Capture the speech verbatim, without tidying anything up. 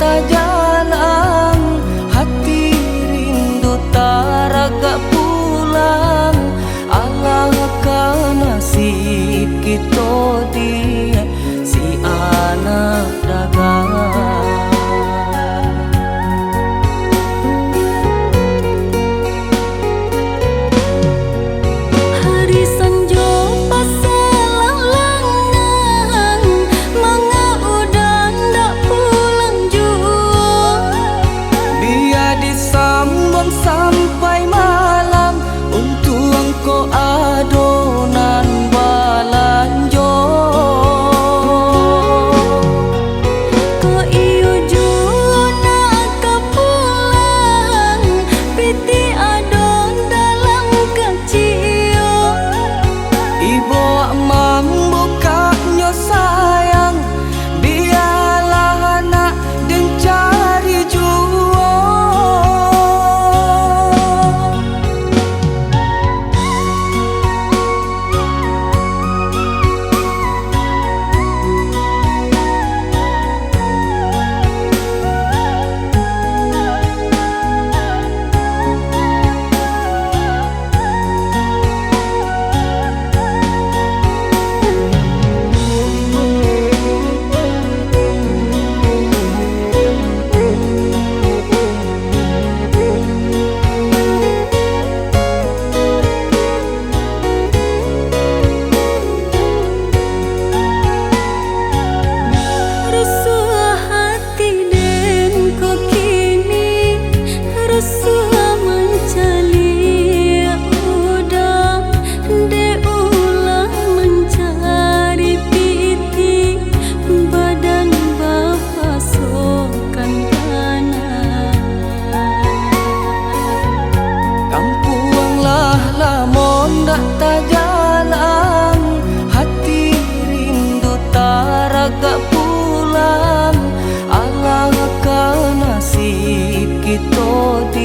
Tajalang, hati rindu taragak pulang. Alah ka nasib kito di si anak dagang. Hari sanjo paselang-lang nan, manga uda ndak pulang juo. Bia disambuang sampai malam, untuang ko ado nan balanjo. Ko iyo juo nak ka pulang, pitih ado dalam kaciok. Ibo mambukaknyo sayang, bialah anak den cari juo. Rusuah ati den ko kini, rusuah mancaliak uda, dek ulah mancari pitih, badan bapasokan tanah. Kampuang lah lamo ndak tajalang, hati rindu taragak pulang. Alah ka nasib kito di